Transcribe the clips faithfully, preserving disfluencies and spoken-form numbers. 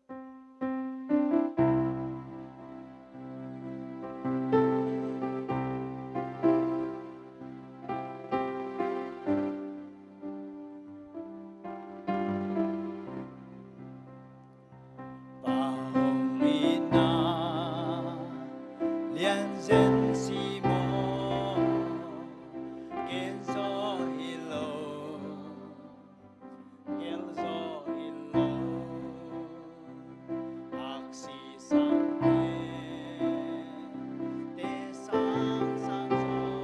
Pa hong itna lian zen si maw, gen zaw hi lo, gel zaw hi lo. Aksi sang pen te sang sang zaw.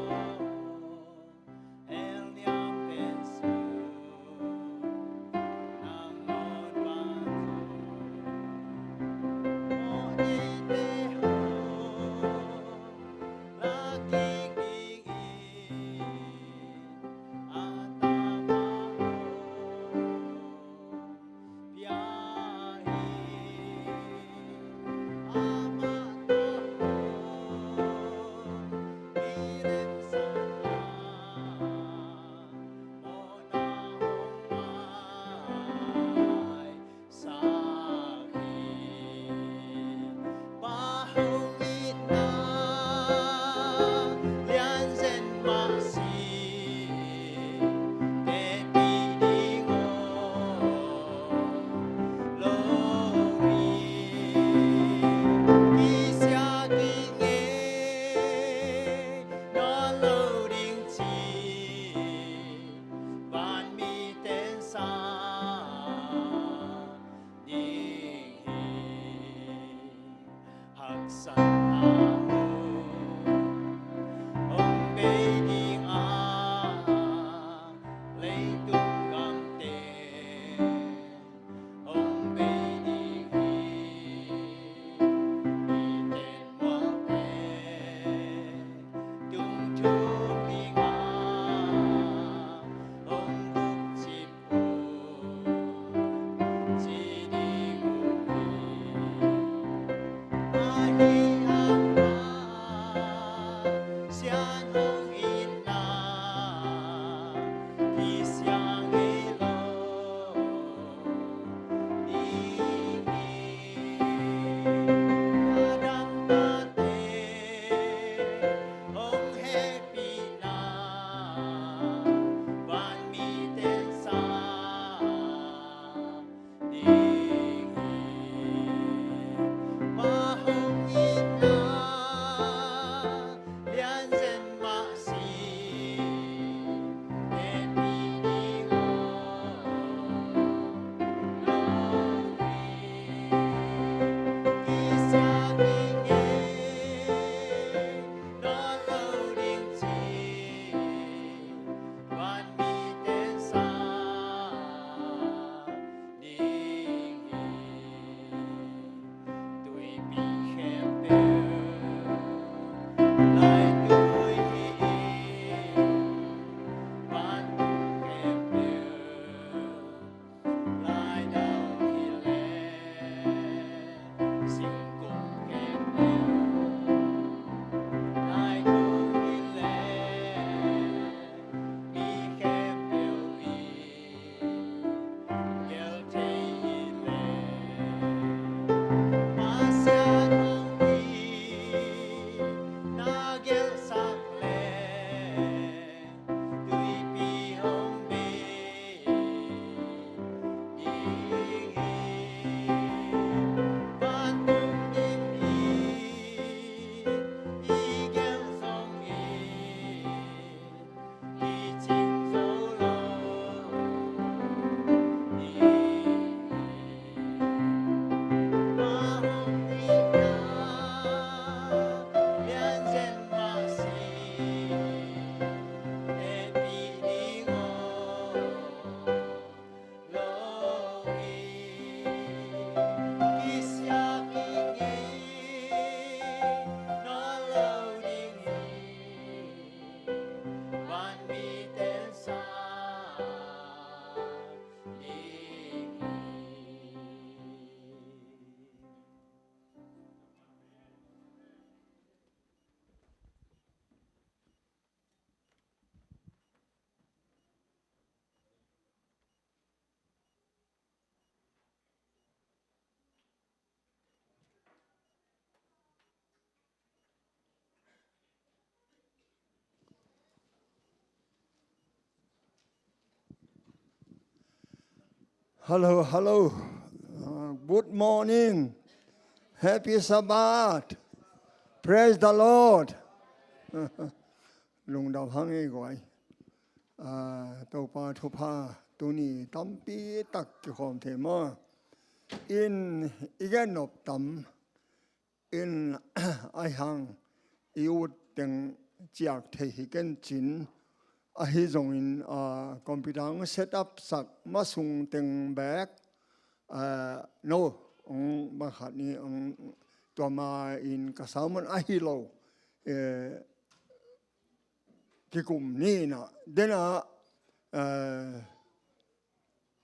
Haksatna hong bei ding a, leitung gamte hong bei ding hi. Miten muakte tung thuk ding a, hong buk cip uh ci ding uh hi. Ahi Hello, hello. Uh, good morning. Happy Sabbath. Praise the Lord. Lungdam hang ei guai. Uh, Topa thupha tuni tampi tak kikhawm thei maw. In i gen nop tam in ahi hang i ut teng ciak thei hi ken cin, ahi zongin, ah, computer hong set up sak masung teng bek, ah, no, hong bang khat ni hong tua ma in ka sermon ahi lo, eh, kikum ni na dena, eh,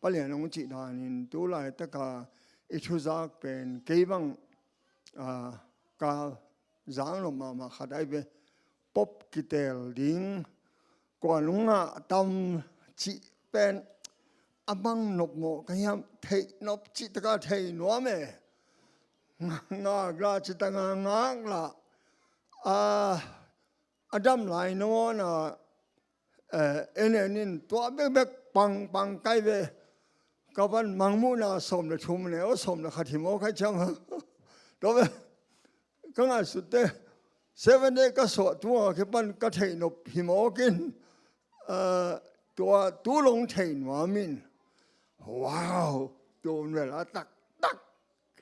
Palian hong cih danin tu laitaka i thuzak pen kei bang, ah, ka zak nop mahmah khat ahi ve. Pop kitel ding, kuan hong ngah tam cih pen a bang nop mawh ka hiam, theih nop cih taka thei nuam e. Ngak la cih taka ngak la. Ah, a dam lai nangawna, eh, en en in tua bekbek pangpang kai ve. Ka van mangmuhna sawm le thum ne aw, sawm le khat hi maw kai ciang. Tua ve, ka ngaihsut te, seven day ka suah tua kipan ka theih nop hi maw kin, eh, tua tu long thei nuam in. Wow, tu vel a taktak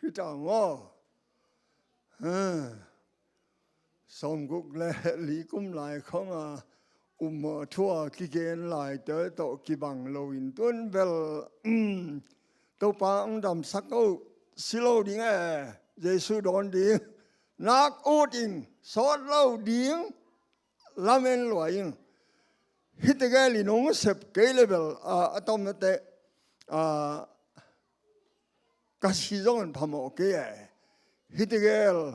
hi ta maw. Sawmguk le li kum lai khonga um thu a kigen laite tawh kibang loin tun bel, um, Topa hong damsak o, si lo ding e, Jesu dawn ding, nak ut in sawt lo ding, lamen lua in. Hih tegel in hong sep kei le bel, ah, a tom nate, ah, ka si zong an phamawh kei e. Hih tegel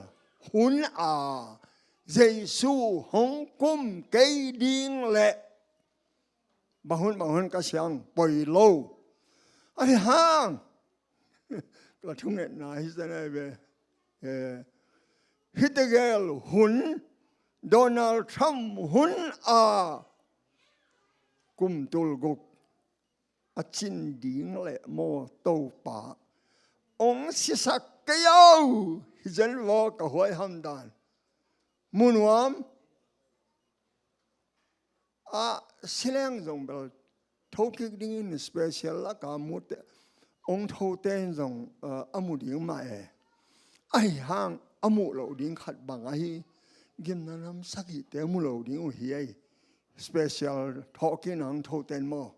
hun a Jesu hong kum kei ding le bang hun bang hun ka siang poi lo. Ahi hang ka thungetna hi zen ai ve. Eh, hih tegel hun, Donald Trump hun a kum tul guk a cin ding le maw Topa hong sisak kei o. Hi zen vaw ka huai hamdan. Mu nuam. A si leng zong bel thokik dingin special laka mute hong thote in zong, uh, a mu ding mah e. Ahi hang a muh loh ding khat bang ahi, gimna nam sagihte mu lo ding uh hi ei. Special thawhkik nang thoten maw?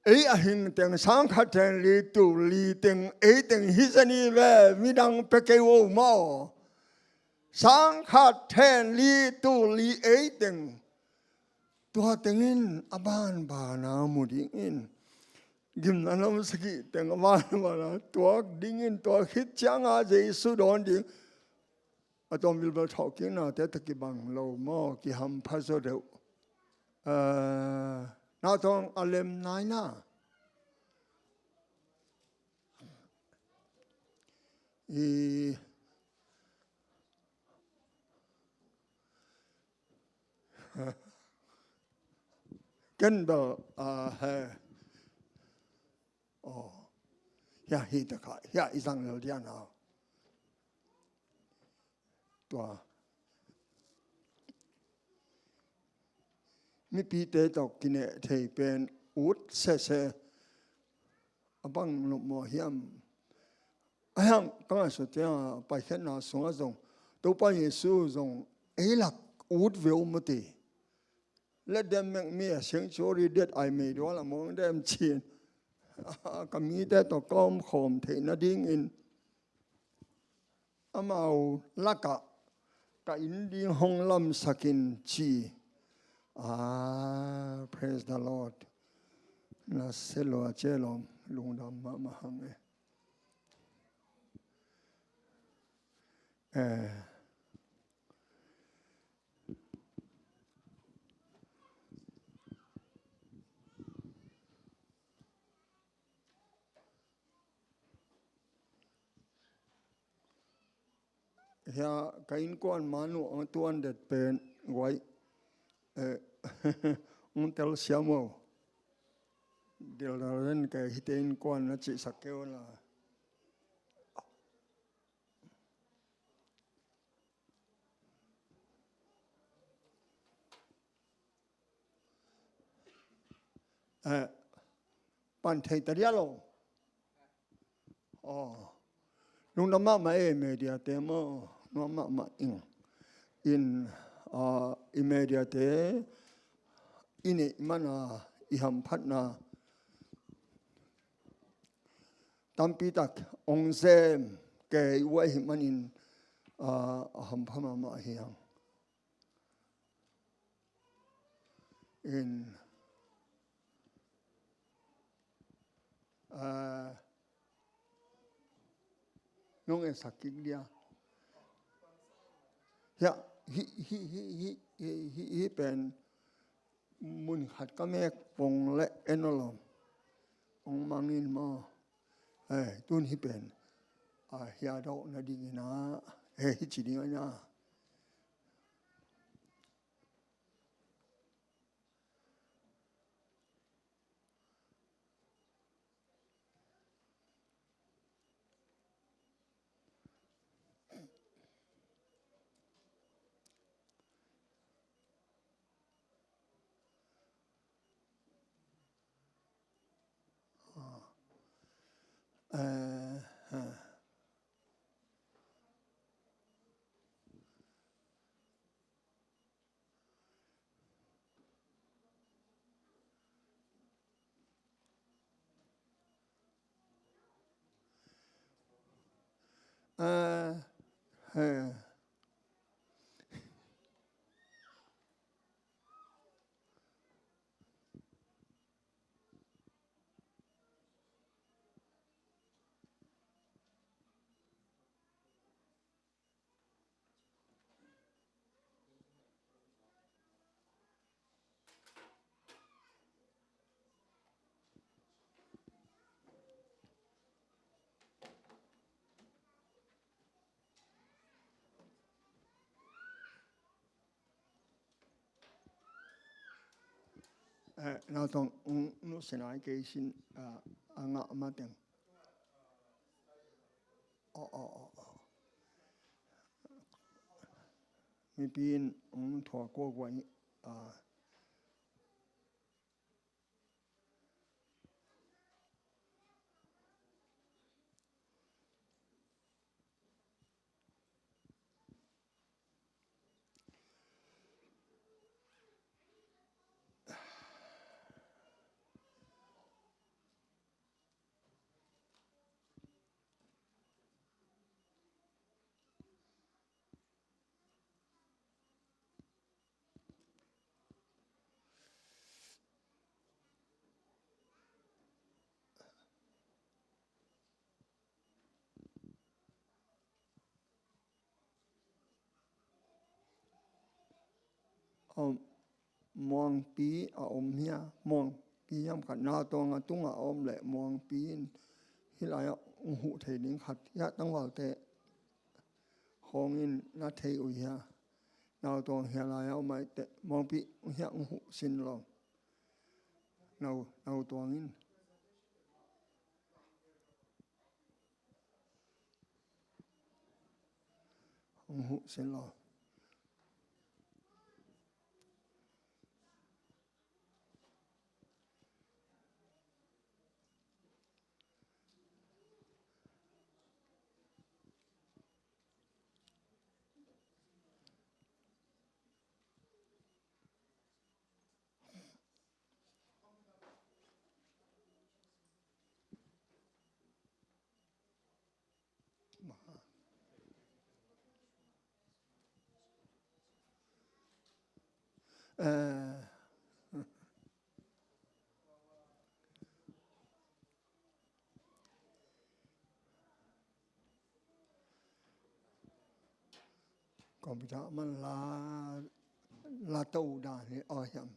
Ei a hing teng sang khat then li tul li teng ei teng hi zani ve, midang pe kei uh maw? Sang khat then li tul li ei teng. Tua tengin a banbana mu dingin gimna nam sagih teng a banbana tuak dingin, tua khit cianga Jesu dawn ding. A tawm bilbel thawhkiknate ta kibang lo maw, kihampha zaw deuh. Eh, na tawng a lem naina. I ken bel, ah, he. Oh. Hia hi ta kha, hia i zang lel dia na. Tua mipite tawh kineh thei pen ut sese a bang nop maw hiam? A hiang ka ngaihsut tia paikhiatna sungah zong Topa Jesu zong ei lak ut ve uh maw ti. Let them make me a sanctuary that I may dwell among them, ci-in ka mite tawh ka om khawm theih nadingin amau lakah ka inn ding hong lamsak in, ci. Ah, praise the Lord. Na se lua ce lawm, lungdam mahmah hang e. Eh. Hia ka innkuan manu ang tuan det pen guai, eh, ang tel siamo. Dildalen kei hite in kuan na cihsak kei un la. Eh, pan thei ta dia lo. Aw. Lungdam mahmah e, media te maw, nuam mahmah ing. In, ah, i media te i neih mana i hamphatna tampi tak ong sem kei uh ahih manin, ah, a hampha mahmah hi hang. In, ah, nong etsak kik dia. Hia, hi, hi pen mun khat ka mek pong le en a lom. Ong mangin maw. Eh, tun hi pen. Ah, hia dawh na dingin ah. Eh, hi ci ding a na. Eh, nautong, mm, nu senai kei sin, ah, a ngah mateng. Aw, aw, aw, aw. Mipi in, mm, thua kua kua in, ah, Om, muangpi a om hia? Muangpi hiam khat nautong a tungah a om leh muangpi in hih lai-ah ong huh thei ding khat hia? Tangvalte khawng in na thei uh hia? Nautong hia lai-ah om ai teh muangpi hia ong huh sin lo. Nau, nautong in. Hong huh sin lo. Eh, computer man la, la to dan hi aw hiam.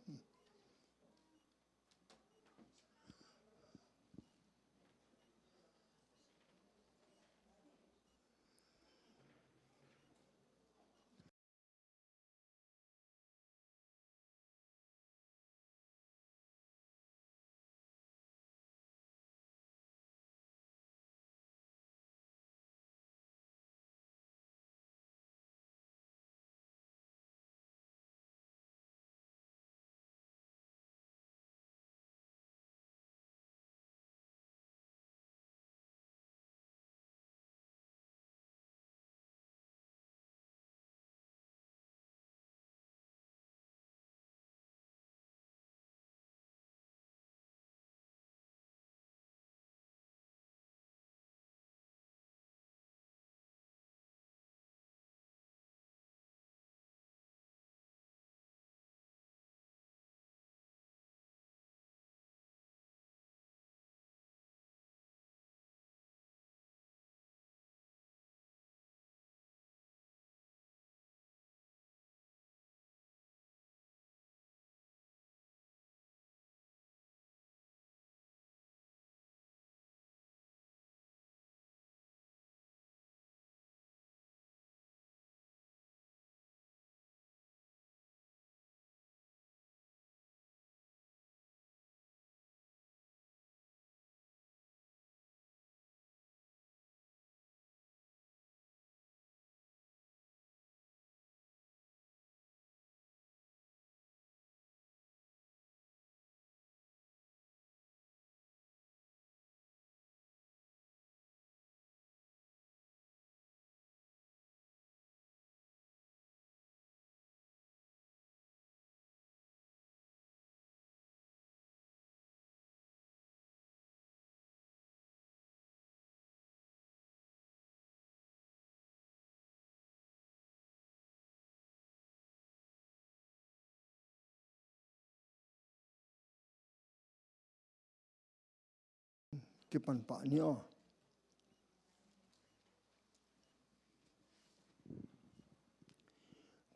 kipan pah ni aw.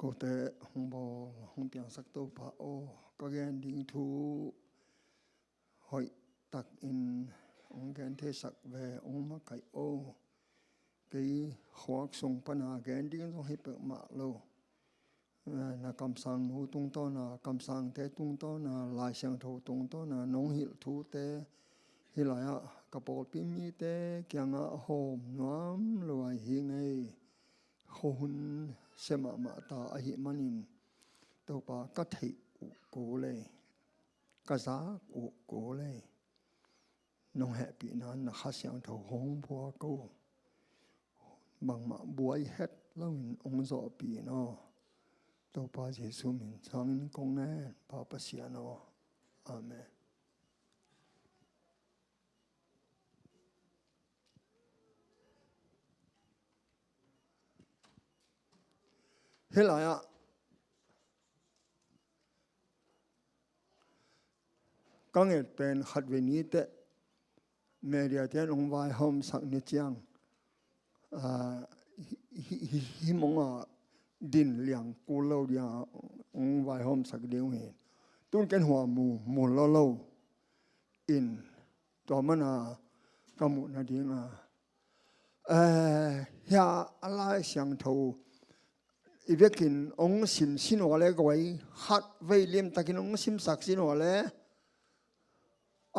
Kote hong bawl hong piangsak Topa aw, ka gen ding thu hoih takin hong gen theisak ve, hong makaih aw. Kei khuak sung pana gen ding zong hi pek mah lo. Na kamsangnu tungtawna, kamsangte tungtawna, Lai Siangtho tungtawna nong hilh thute hih lai-ah ka pawlpi mite kiangah hawm nuam lo ahi hi ngei. Khuahun sia mahmah ta ahih manin Topa ka theih uh ko lei, ka zak uh ko lei. Nong hehpihna na Kha Siangtho hong buak aw. Bangmah buai het loin hong zawhpih in aw. Topa Jesu min sangin kong ngen, Pa Pasian aw. Amen. Hih lai-ah ka nget pen khatvei ni teh media te in hong vaihawmsak ni ciang, ah, hi, hi, hi, hih mong a din liang kul lo ding a hong vaihawmsak ding uh hi. Tun ken hua mu, mu lo lo in tua mana ka muh nading a, eh, hia a Lai Siangtho i vekin hong sim sin uh a le guai, khatvei limtakin hong simsak sin uh a le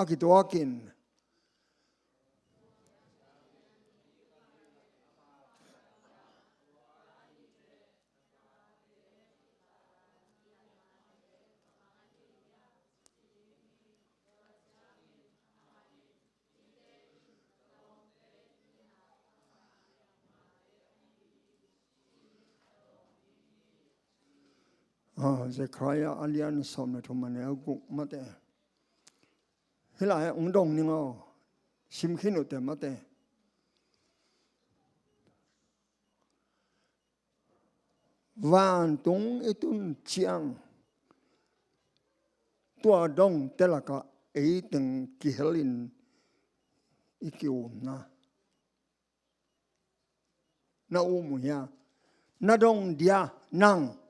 a kituakin. Ah, Zekhariah a lian sawm le thum a neu guk mate. Hih lai-ah hong dong ning aw, sim khin uh teh mate. Vantung i tun ciang tua dongte lakah ei teng kihelin i kiumna. Na um uh hia? Na dong dia nang?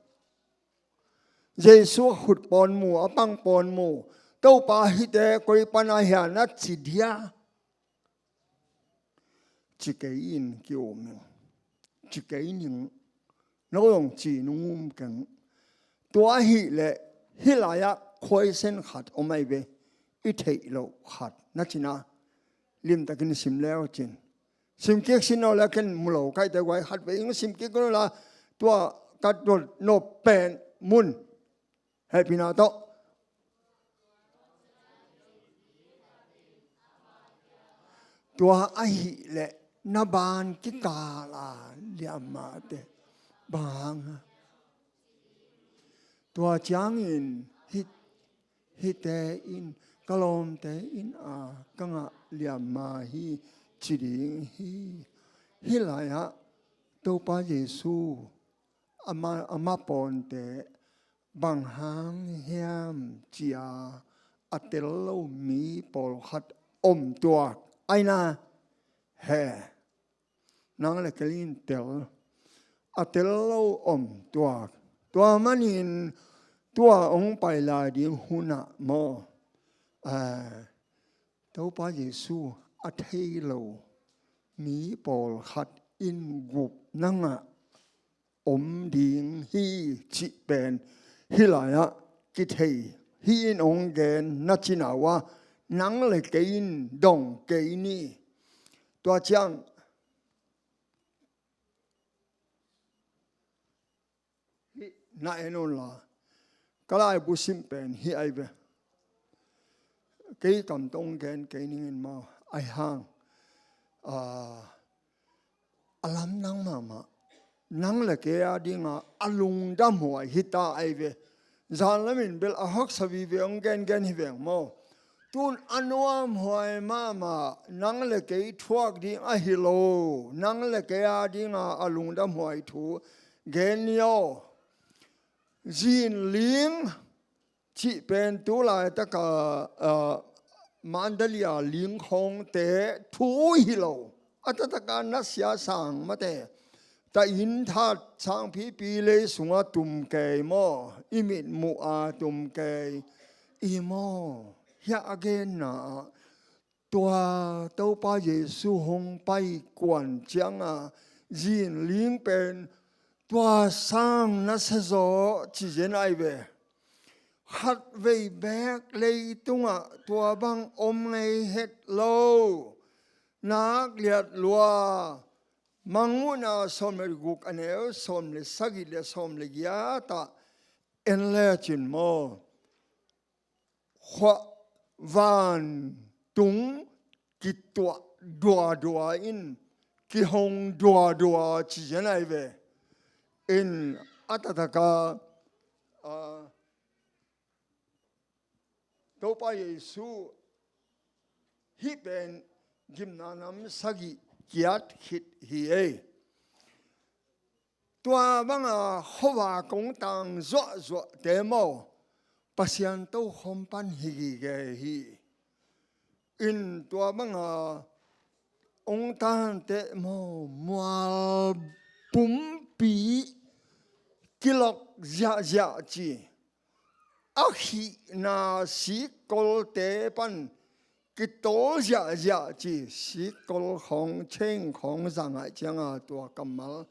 Jesu a khut pawn mu, a pang pawn mu, Topa hihte koi pana hia na ci dia? Ci kei in kium ing. Ci kei ning. No zong ci nung um keng. Tua ahih leh hih lai-ah khuaisen khat om ahi ve. I theih loh khat na cina. Limtakin sim leu cin. Sim kik sin no le ken mu lo kaite guai khatvei ing sim kik ko la tua ka dot nop pen mun. Hehpihna tawh. Tua ahih leh na ban kikal a liammate bang a. Tua ciangin hih, hihte in ka lawmte in a ka ngah liamma hi ci ding hi. Hih lai-ah Topa Jesu ama, ama pawnte bang hang hiam cia a tel lo mi pawlkhat om tuak aina he. Nang le kei in tel. A tel lo om tuak. Tua manin tua hong pai lai ding hunah maw, eh, Topa Jesu a thei lo mi pawlkhat in gupna ngah om ding hi cih pen hih lai-ah kithei hi in hong gen na cina uh a, nang le kei in dong kei ni. Tua ciang hih na en un la, ka laibu sim pen hih ai ve. Kei kam tawh hong gen kei ning in maw, ai hang, ah, a lamdang mahmah. Nang le kei a dinga a lungdamhuai hita ai ve. Zanlamin bel a haksa vive hong gengen hi veng maw. Tun a nuamhuai mahmah nang le kei thuak ding ahi lo. Nang le kei a dinga a lungdamhuai thu gen ni aw. Zinling cih pen tu laitaka, ah, Mandalia lingkhawngte thu hi lo. A taktak a nasia sang mate, ta inn that sangpipi lei sungah tum kei maw, i mit muh a tum kei i maw. Hiah a genna ah tua Topa Jesu hong pai kuan cianga zinling pen tua sang nasia zaw ci zen ai ve. Khatvei beek leitungah tua bang om ngei het lo. Nak liat lua, Mangmuhna sawm le guk a neu sawm le sagih le sawm le giat ah en lecin maw, khuah vantung kituah duadua in, kihong duadua ci zen ai ve. In a taktak a, a, Topa Jesu hih pen gimna nam sagih kiat khit hi ei. Tua banga khuavak kong tang zuahzuahte maw, Pasian tokhom pan hi gige hi. In tua banga ong tante maw, mual pumpi kilok ziahziah ci. A khihna sikkolte pan kitol ziahziah ci, sikkol khawng, chain khawng zang ai cianga tua kammal,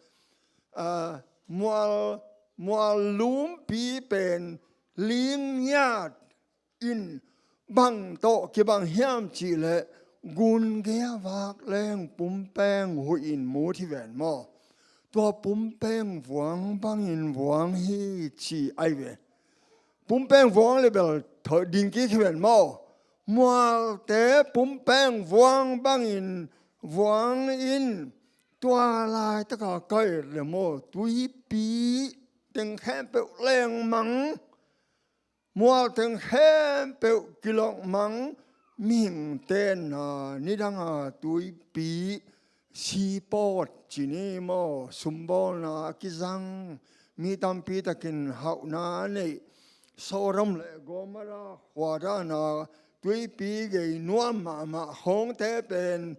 a, mual, mual lumpi pen ling ngiat in bang tawh kibang hiam cihleh gun gei a vak leng pumpeng huih in mut hi ven maw. Tua pumpeng vuang bangin vuang hi ci ai ve. Pumpeng vuang le bel thoh ding kik hi ven maw. Mualte pumpeng vuang bangin vuang in tua laitaka kai le maw, tuipi teng khempeuh lengmang. Mual teng khempeuh kilokmang, mihing tenna nidanga tuipi sipawt ci ni maw, sumbawlna a kizang, mi tampi takin hauhna a neih Sodom le Gomorrah khua dana tuipi gei nuam mahmah khawngte pen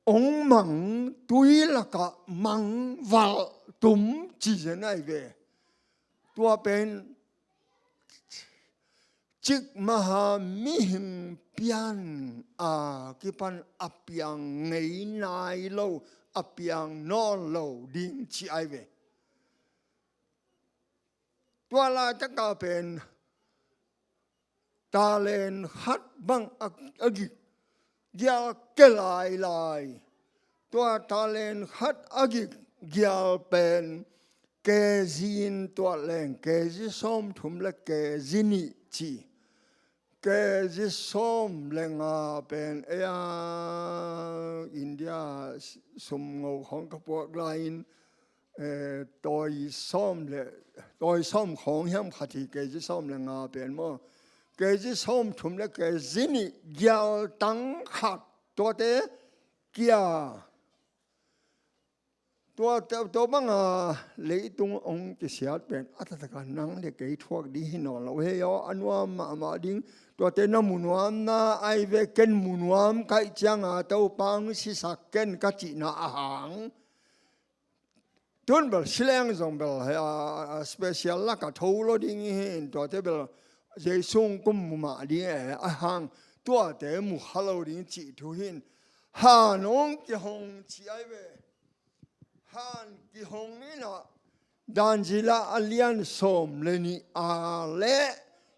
ong mang, tui lakah mang valh tum ci zen ai ve. Tua pen cikmaha mihing pian a kipan a piang ngei nai lo, a piang nawn lo ding ci ai ve. Tua laitaka pen talent khat bang a, a gik gial ke lailai. Tua talent khat a gik gial pen kezi in tuat leng, kezi sawmthum le kezi nih ci. Kezi sawm le nga pen, ei a, India sumngo khawng ka puak lai-in, eh, tawi sawm le, tawi sawm khawng hiam khat hi, kezi sawm le nga pen maw. Kezi sawmthum le kezi nih gialtang khat tuate kia. Tua, tua, tua banga leitung hong kisiat pen a taktak a nang le kei thuak ding hi nawn lo hi aw, a nuam mahmah ding. Tuate na mu nuam na ai ve, ken mu nuam ka hih cianga Topa hong sisak ken ka cihna a hang. Tun bel si leng zong bel, a, a, a special laka tho lo ding hi in, tuate bel Jesu hong kum mu mah ding e a hang, tuate mu kha lo ding cih thu hi in. Han hong kihong ci ai ve. Han kihong in ah, Daniela a lian sawm le nih a le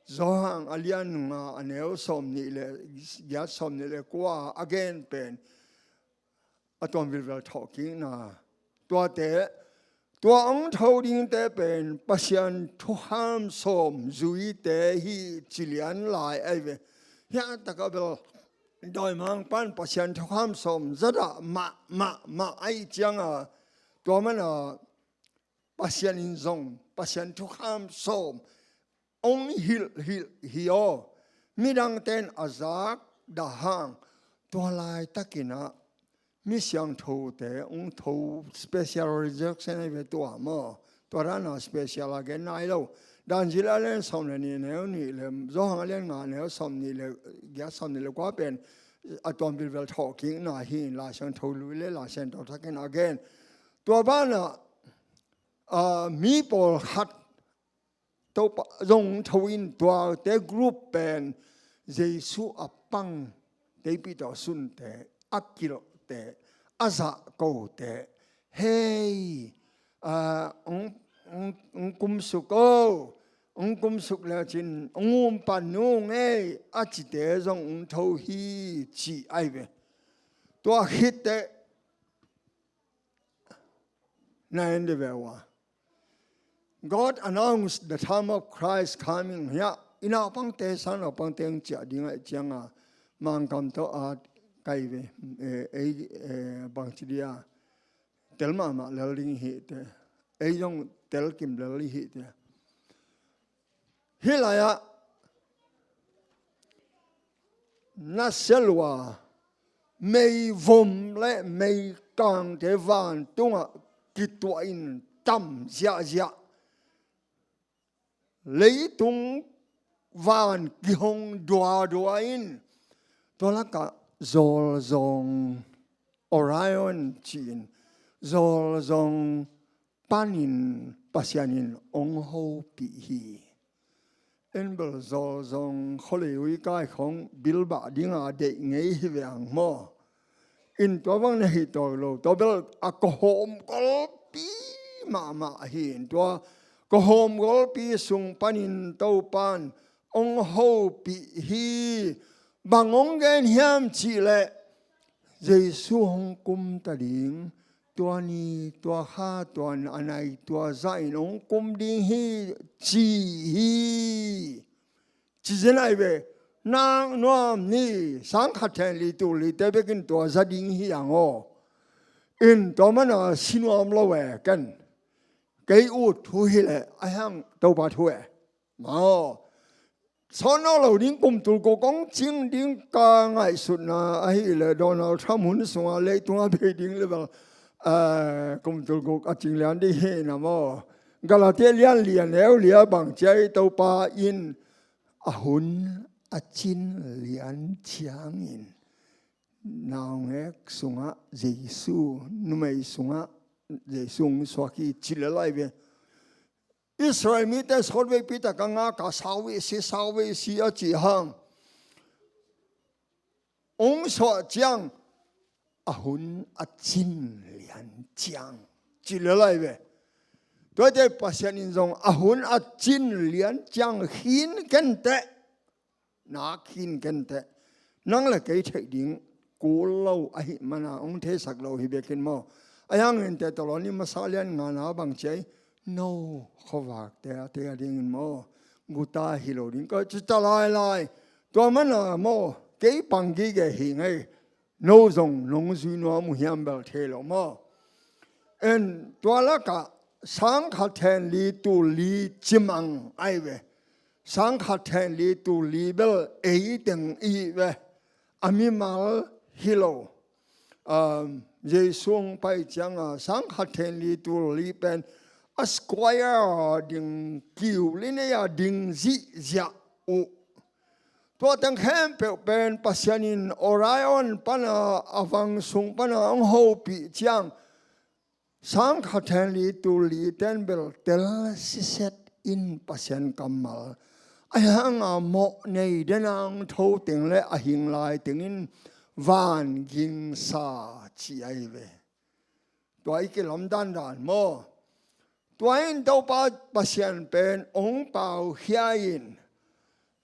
Johan a lian nga a neu sawm nih le giat, sawm nih le kua a gen pen a tuam vilvel thawhkikna. Tuate, tua hong tho dingte pen Pasian thukham sawm zuite hi ci lian lai ai ve. Hiah taka bel dawimangpan Pasian thukham sawm zadah mah, mah, mah ai cianga, tua mana Pasian in zong Pasian thukham sawm hong hilh, hilh hi aw. Midangte in a zak dah hang, tua laitakin ah mi siangthote hong tho, special resurrection ai ve tua maw. Tua dana special a gen nai lo. Daniel a lian sawm le nih neu nih le, Johan a lian nga neu sawm nih le giat, sawm nih le kua pen a tuam bilbel thawhkikna hi in, Lai Siangtho lui le Lai Siangtho thakin a gen. Tua banah, ah, mi pawlkhat Topa zong tho in, tuate group pen Jesu a pang, teipi tawh sunte, a kilhte, a zahkote, hei, ah, ong, ong, ong kumsuk o, ong kumsuk lecin ong umpan nung ei, a cite zong ong tho hi, ci ai ve. Tua khitte na en de ve ua. God announced the time of Christ coming. Hiah i naupangte, sang naupangte ang ciah ding ah cianga Mangkam tawh a kai ve, eh, ei, eh, bangci dia tel mahmah lel ding hite. Ei zong tel kim lel hite. Hih lai-ah nasia lua, meivom le meikangte vantungah kituah in tam ziahziah, leitung van kihong duadua in, tua lakah zawlzawng, Orion ci-in zawlzawng panin Pasian in ong hopih hi. En bel zawlzawng khualei ui kaikhawng bilbah dinga deih ngei hi ve ang maw? In tua bang na hih tuak lo, tua bel a kawhawm golpi mahmah hi in, tua kawhawm golpi sung panin Topan ong hopih hi. Bang ong gen hiam cihleh, Jesu hong kum ta ding, tua ni, tua kha, tua a nai, tua zahin hong kum ding hi, ci hi. Ci zen ai ve, nak nuam ni, sang khat then li tul li te bekin tua za ding hi ang aw. In tua mana si nuam lo e ken. Kei ut thu hileh, a hiang Topa thu e. Maw. Sawt nawn lo ding kum tulkuk kong cing ding ka ngaihsutna ahileh Donald Trump hun sunga leitunga bei ding level, eh, kum tulkuk a cing lian ding hi na maw? Galatia lian lian neu lia bang ciai Topa in a hun a cin lian ciangin naungek sungah Jesu, numei sungah Jesu hong suak hi ci le lai ve. Israel mite sawtveipi taka ngaka sau ve si, sau ve si a cih hang ong suah ciang a hun a cin lian ciang ci le lai ve. Tuate Pasian in zong a hun a cin lian ciang khin kenteh, nak khin kenteh, nang le kei theih ding kul lo ahih mana ong theisak lo hi bekin maw? A hiangin te tawlawni masa lian ngana bang ciai, no khuavakte a te a dingin maw, guta hi lo ding ka ci ta lailai. Tua mana maw, kei pang gige hi ngei. No zong nong zui nuam uh hiam bel thei lo maw? En tua lakah sang khat then li tul li cimang ai ve. Sang khat then li tul li bel ei teng i ve. A mimal hi lo. Um, Jesu hong pai cianga sang khat then li tul li pen a square ding kiu li nei a ding zihziah uh. Tua teng khempeuh pen Pasian in Orion pana a vang sung pana hong hopih ciang sang khat then li tul li ten bel tel siset in Pasian kammal a hianga mawh nei dena hong tho teng le a hing lai tengin van gingsa ci ai ve. Tua i kilamdan dan maw? Tua in Topa Pasian pen ong pau khia in,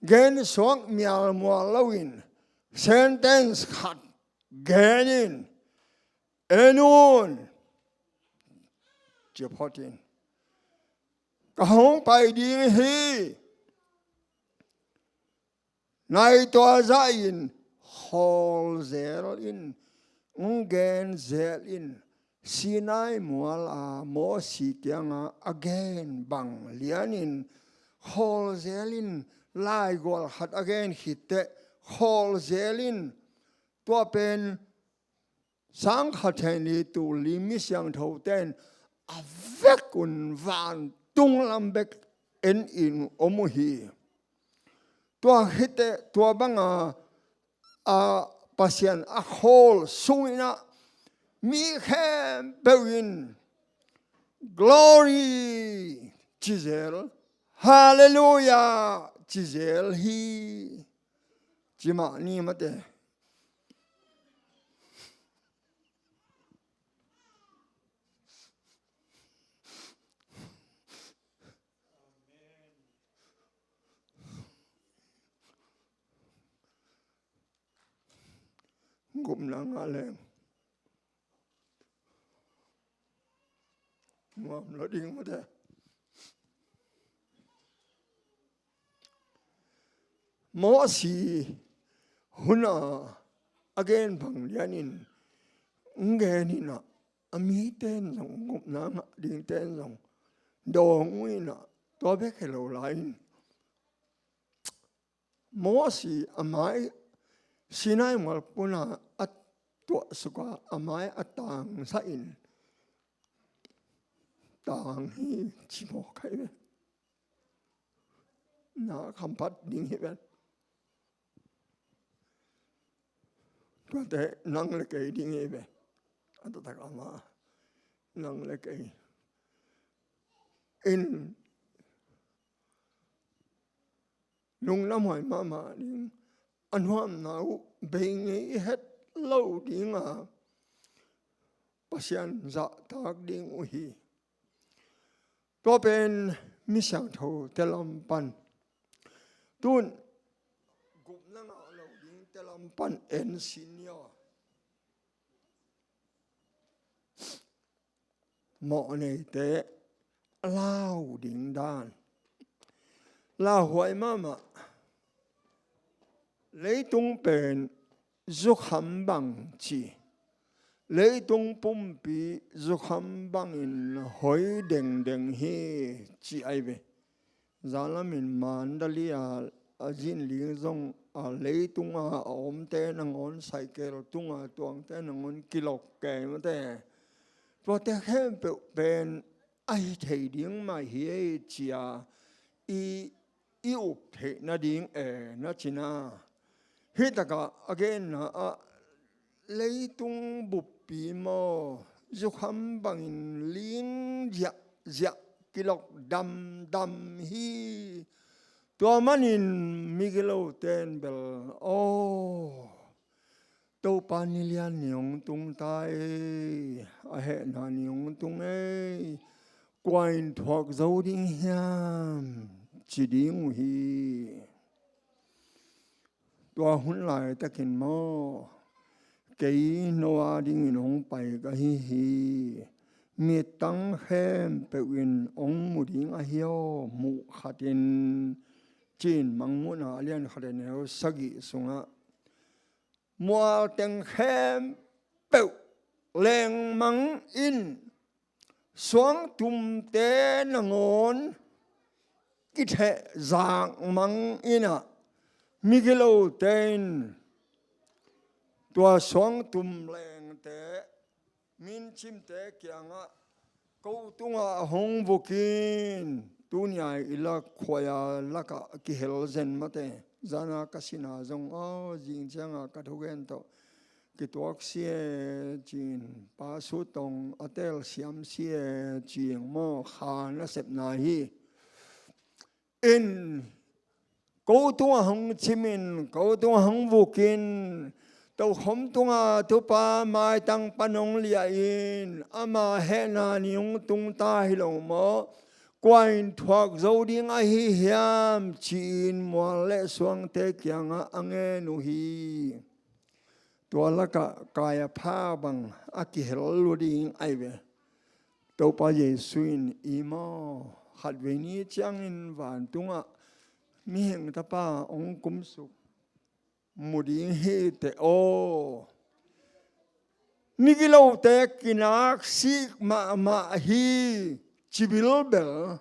gen suak mialmual loin, sentence khat gen in, en un, ci phot in, ka hong pai ding hi. Nai tua zah in khawl zel in, ong gen zel in, Sinai mual a Mosi kianga a gen bang lianin khawl zel in, laigual khat a gen khitteh khawl zel in, tua pen sang khat then li tul li mi siangthote in a vek un vantung lam bek en in om uh hi. Tua khit teh tua banga a Pasian a khawl sungin ah mi khempeuh in glory ci zel, halleluiah ci zel hi. Ci mah ni mate. Gupna ngah leng nuam lo ding mate. Mosi hun a a gen bang lianin hong gen in ah, a mite in zong, gupna ngah dingte in zong dawng uh in ah, tua bek hi lo lai-in Mosi a mai Sinai mual puna a tuahsuk a, a mai a tangsak in, tang hi ci mawk hi ve. Na khampat ding hi ven. Tuate nang le kei ding hi ve. A taktak ama, nang le kei in lungnuam huai mahmah ding, a nuamna uh bei ngei i het lo dinga Pasian zahtak ding uh hi. Tua pen mi siangthote lam pan. Tun gupna ngah lo dingte lam pan en sin ni aw. Mawhneite lau ding dan. Lauhuai mahmah. Leitung pen zukham bang ci, leitung pumpi zukham bangin hoi dengdeng hi ci ai ve. Zan lamin Mandalay a, a zinling zong a leitunga a omte nangawn, saikel tunga tuangte nangawn kilok kei mate. Tuate khempeuh pen a hi thei ding mah hi ei cia i, i up theih nading e na cina. Hih takah a genna ah leitung buppi maw, zukham bangin ling ziahziah, kilok damdam hi. Tua manin migilote in bel, aw, Topa ni lian ni hong tung ta ei, a hehna ni hong tung ei, kua in thuak zo ding hiam, ci ding uh hi. Tua hun laitakin maw, kei no a dingin hong pai ka hi hi. Mittang khempeuh in hong mu ding ahi aw, muh khatin, ci-in Mangmuhna a lian khat a neu sagih sungah mualteng khempeuh lengmang in, suangtumte nangawn kithehzak mang in ah, migilote in tua suangtum lengte mincimte kiangah, ko tungah hong vuk in, tuni-a i lak khuai-a lakah kihel zen mate. Zana ka sina zong, aw, zing cianga ka thugen tawh kituak si e ci-in, pa Su Tong a telsiam si e ci-in maw, kha nasepna hi. In, ko tungah hong cim in, ko tungah hong vuk in, tokhom tungah Topa maitang pan hong liah in, ama hehna ni hong tung ta hi lo maw, kua in thuak zo ding ahi hiam, ci-in mual le suangte kiangah a ngen uh hi. Tua lakah Kaiapha bang a kihel lua ding ai ve. Topa Jesu in i maw, khatvei ni ciangin vantungah mihing tapa hong kumsuk mu ding hi teh aw. Migilote kinaksik mahmah hi, ci bilbel.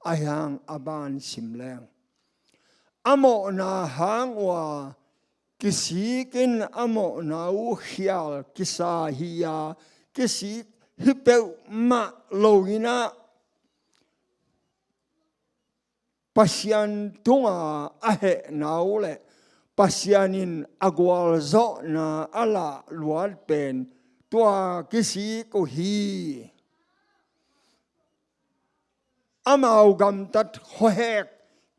Ahi hang a ban sim leng, a mawhna hang ua kisik in a mawhna uh khial kisa hi-a, kisik hi peuhmah lo in ah, Pasian tunga a hehna uh le Pasian in a gualzawhna a lah luat pen tua kisik uh hi. Amau gamtat khuahek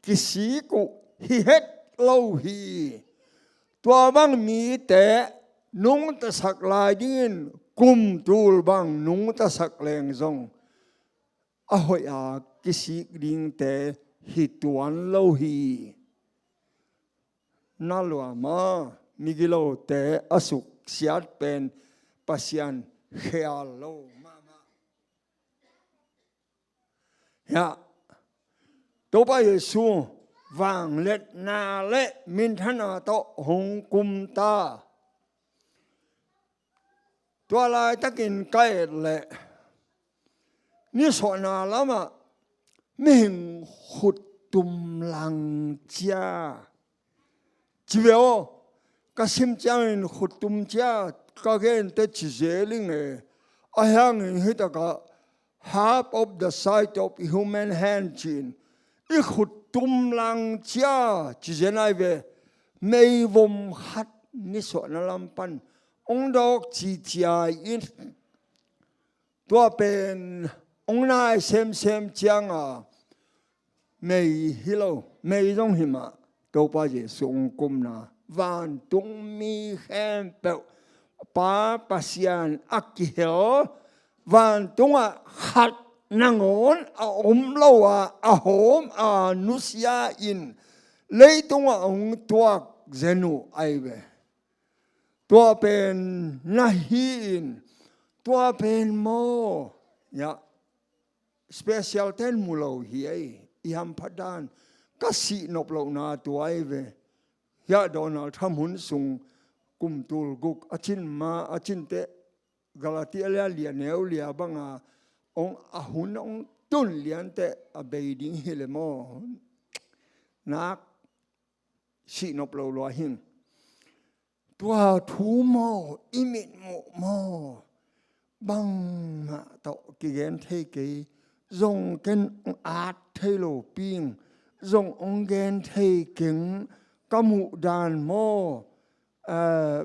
kisik uh hi het lo hi. Tua bang mite nungtasak lai dingin kum tul bang nungtasak leng zong a hoih a kisik dingte hi tuan lo hi. Na luama migilote a suksiat pen Pasian khial lo mahmah. Hiah Topa Jesu vangliatna le minthana tawh hong kum ta. Tua laitakin ka et leh nisuahna lamah mihing khuttum lang cia ci ve aw. Ka sim ciangin khuttum cia ka gente ci zel ing e. Ahi hangin hitakah half of the size of human hand ci-in i khuttum lang cia ci zen ai ve. Meivom khat nisuahna lam pan hong dawk cicia in tua pen hong nai semsem cianga mei hi lo, mei zong hi mah. Topa Jesu hong kumna vantung mi khempeuh Pa Pasian a kihel vantungah khat nangawn a om lo a, a hawm a nusia in leitungah hong tuak zen uh ai ve. Tua pen na hi in tua pen maw? Ya, special ten mu lo hi ei. I hamphat dan ka sih nop lohna tua ai ve. Hiah Donald Trump hun sung kum tul guk a cin ma a cin teh Galatia lia lia neu lia banga hong a hun hong tun lian teh a bei ding hi le maw? Nak sih nop lo lua hing. Tua thu maw, i mitmuh maw, bangmah tawh kigen thei kei. Zong ken at thei lo ping, zong hong gen thei keng. Ka muh dan maw, eh,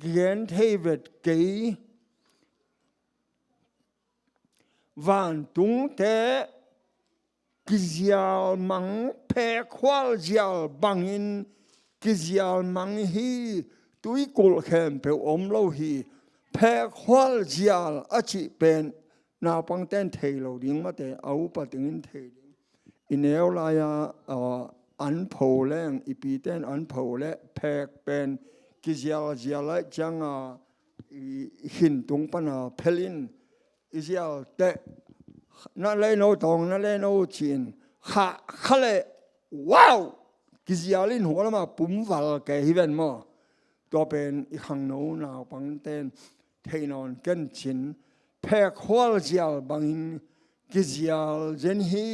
kigen thei vet kei. Vantungte kizial mang, phekhual zial bangin kizial mang hi. Tuikulh khempeuh om lo hi. Phekhual zial a cih pen naupangten thei lo ding mate, a upa tengin thei ding. I neu lai-a, ah, an pho leng, i piten an pho le phek pen kizial zial lai cianga i hin tung pana phelin i zial teh na leino tawng na leino cin kha kha le wow kizial in hua lama pum val ke hi ven maw? Tua pen i khangno naupangten thei nawn ken cin phekhual zial bangin kizial zen hi.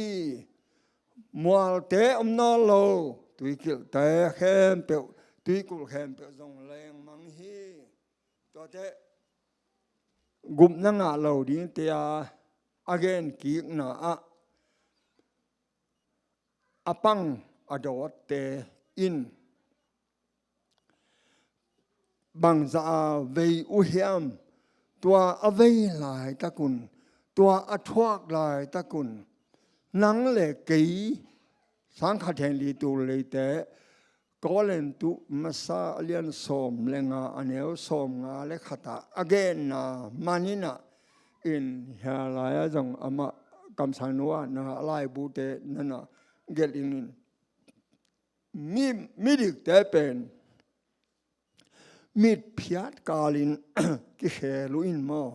Mualte om nawn lo, tuikilhte khempeuh, tuikulh khempeuh zong lengmang hi. Tuate gupna ngah lo dingte a, a gen kikna ah a pang a dawtte in bangzah a vei uh hiam? Tua a vei laitakun, tua a thuak laitakun nang le kei sangkhat hen li tul leite Korintu masa a lian sawm le nga a neu sawm nga le khatah a genna maninah in hia lai-ah zong amah kamsang nuah na a laibute nana gelh in, in mi, midikte pen mitphiat kalin kikhel uh in maw?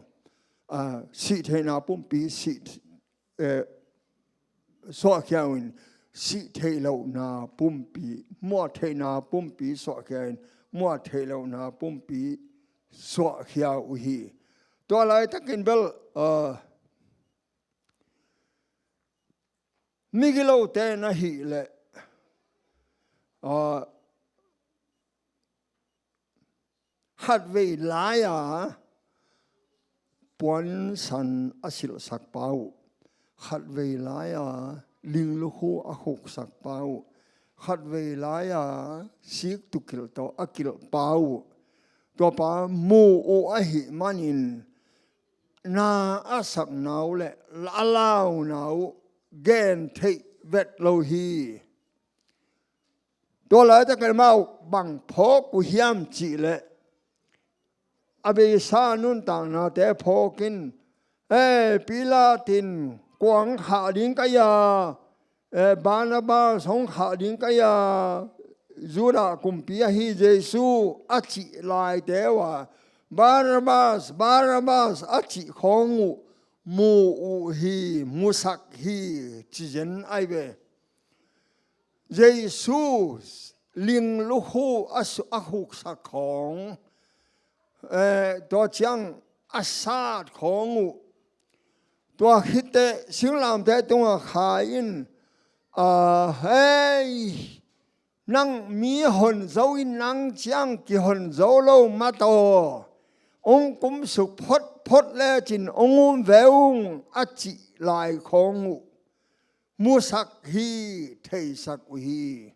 Ah, sihtheihna pumpi sih, eh, suahkhia uh in sihtheih lohna pumpi, muahtheihna pumpi suahkhia in muahtheih lohna pumpi suahkhia uh hi. Tua laitakin bel, ah, migilote na hih leh, ah, khatvei lai-a puansan a silhsak pa uh, khatvei lai-a linglukhu a khuksak pa uh, khatvei lai-a sik tukilh tawh a kilh pa uh, tua pa mu uh ahih manin na a sakna uh le a launa uh gen theih vet lo hi. Tua laitakin amau bang phawk uh hiam cihleh a beisa nuntaknate phawkin, e, Pilat in kua hong khah ding ka hia, e, Barnabas hong khah ding ka hia, Judah kumpi ahi Jesu a cih laite uh a, Barnabas, Barnabas a cih khawng uh mu uh hi, musak hi, ci zen ai ve. Jesu linglukhu a su-, a khuksak khawng, eh, tua ciang a sat khawng uh, tua khitteh singlamteh tungah khai in, ah, hei, nang mi hon zo in nang ciang kihon zo lo mataw, hong kumsuk photphot lecin hong um ve ung, a cih lai khawng uh musak hi, theisak uh hi.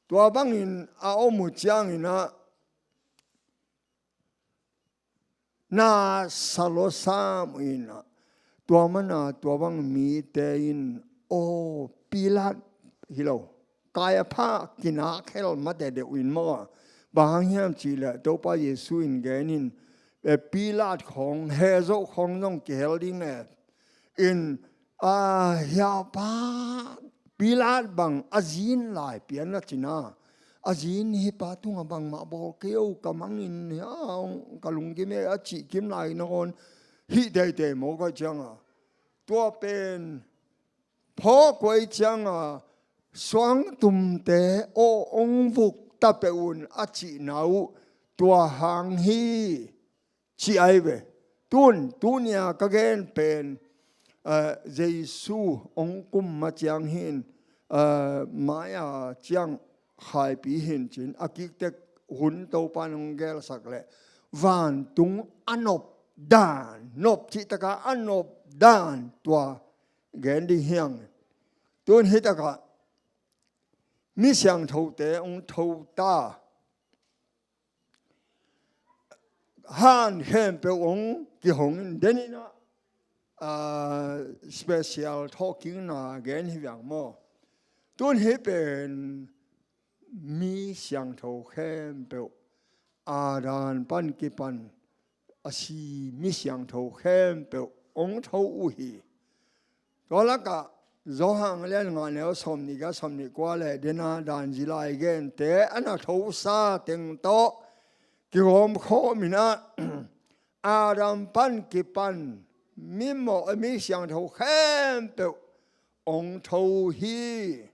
Tua bangin a om uh ciangin ah na sa lua sam uh in ah, tua mana tua bang mite in, aw, Pilat hi lo, Kaiapha kinak hel mate deuh in maw, bang hang hiam cihleh Topa Jesu in gen in, e, Pilat khawng, he zoh khawng zong kihel ding e, in, a, hia pa Pilat bang a zin lai pian a cina, a zin hi pa tungah bangmah bawl kei o, ka mangin hia, ka lunggim e a cih kim lai nangawn hih teitei maw ka cianga, tua pen phawk uh ai cianga, suangtumte aw hong vuk ta peuh un a cihna uh tua hang hi, ci ai ve. Tun, tunia ka gen pen, eh, Jesu hong kum ma ciang hin, eh, mai-a ciang khaipi hin cin, a kiktek hun Topa in hong gelsak leh vantung a nop dan, nop cihtaka a nop dan tua gen ding hiang. Tun hitakah mi siangthote hong tho ta. Han khempeuh hong kihong in, deninah, ah, special thawhkikna gen hi viang maw. Tun hi pen mi siangtho khempeuh, Adam pan kipan a si mi siangtho khempeuh hong tho uh hi. Tua lakah Johan lian nga neu sawmnih ga sawmnih kua le dena dan zilai gente a na thosa teng tawh kigawm khawm in ah, Adam pan kipan mi mawh, mi siangtho khempeuh hong tho hi.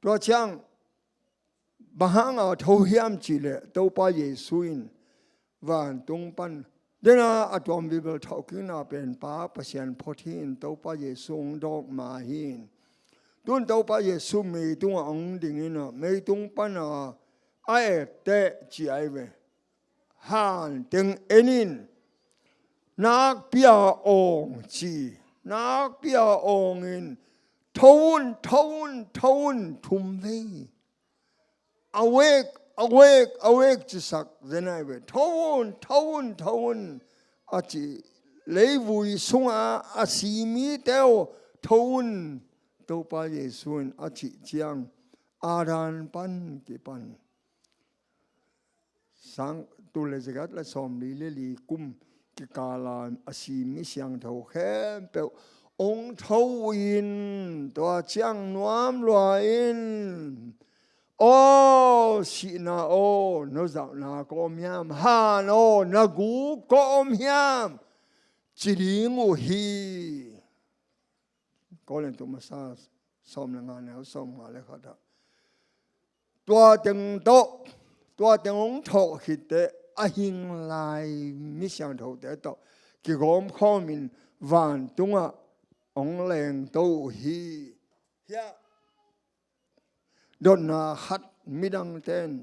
Tua ciang bang hanga tho hiam cihleh Topa Jesu in vantung pan, dena a tuam vivel thawhkikna pen Pa Pasian phot hi in, Topa Jesu hong dawk ma hi in. Tun Topa Jesu meitung ah hong ding in ah, meitung pana a etteh ci ai ve. Han teng en in, nakpi-a awng ci, nakpi-a awng in, tho un, tho un, tho un, thum vei. Awake, awake, awake cisak zen ai ve. Tho un, tho un, tho un, a ci. Leivui sunga a si mite aw, tho un, Topa Jesu in a cih ciang, Adam pan kipan sang tul le zagat le sawmli le li kum kikala a si mi siangtho khempeuh hong tho in, tua ciang nuam lua in, aw sihna aw, na zauhna kawm hiam, han aw, na gu kawm hiam, ci ding uh hi. Korintu masa sawm le nga neu sawm nga le khat ah. Tua teng tawh, tua teng hong thawh khitteh a hing lai mi siangthote tawh kigawm khawmin vantungah hong lengto uh hi. Hiah dotna khat, midangte in,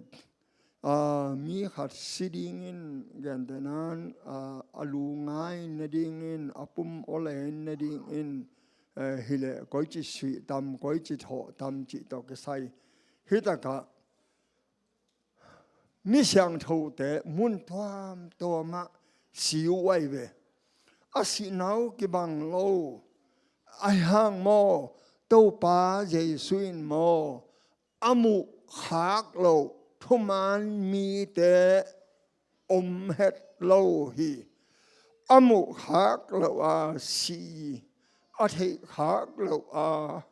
aa, mi khat si dingin gentehnan, aa, a lu ngai nadingin, a pum awlei nadingin, eh, hileh koici suih tam, koici thawh tam cih tawh kisai. Hitakah mi siangthote mun tuamtuamah si uh ahi ve. A sihna uh kibang lo. Ahi hang maw, Topa Jesu in maw, a muhkhak loh thuman mite om het lo hi. A muhkhak loh a si, a theihkhak loh a,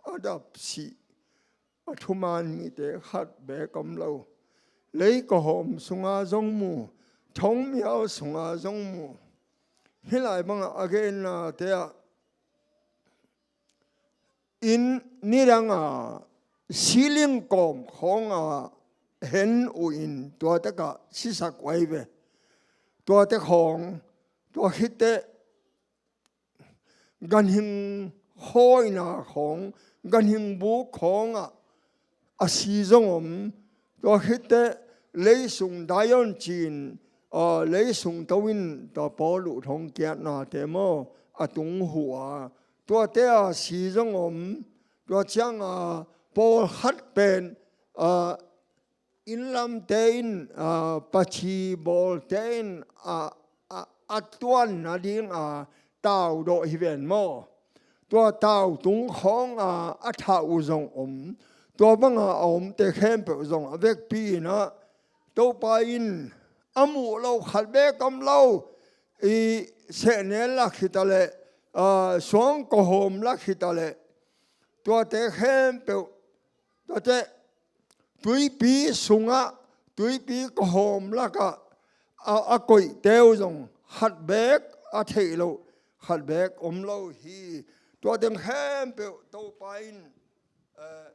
a dap si, a thuman mite khat beek om lo. Lei kawhawm sunga zong mu, thongmial sunga zong mu. Hih lai bangah a gennate ah inn nidanga siling kawm khawnga hen uh in tuatekah sisak uh ahi ve. Tuate khawng, tua khitteh ganhing khawina khawng, ganhing buk khawngah a si zong om. Tua khitteh leisung daion cin, aa, leisung to in tua Paul uh thongkiatnate maw a tung huh a, tuate a si zong om. Tua cianga pawlkhat pen, aa, innlamte in, aa, paci bawlte in a, a, a tuan nadinga taudawh hi ven maw. Tua tau tung khawnga a thah uh zong om. Tua banga a omte khempeuh zong a vekpi inah Topa in a muh loh khat beek om lo. I sehnel lak hitaleh, aa, suang kawhawm lak hitaleh, tuate khempeuh, tuate tuipi sungah, tuipi kawhawm lakah a, a koihte uh zong khat beek a theih loh khat beek om lo hi. Tua teng khempeuh Topa in, eh,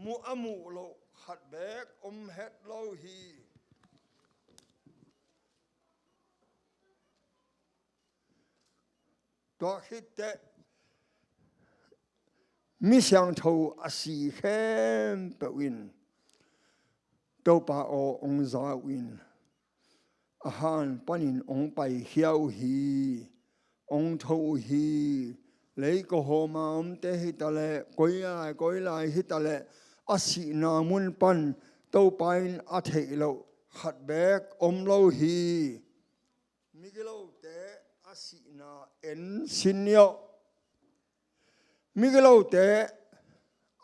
muh a muh loh khat beek om het lo hi. Tua khitteh mi siangtho a si khempeuh in Topa aw hong za uh in, a han panin hong paikhia uh hi, hong tho uh hi. Lei kawhawma omte hitaleh, koi lai koi lai hitaleh, a sihna mun pan Topa in a theih loh khat beek om lo hi. Migilote a sihna en sin ni aw. Migilote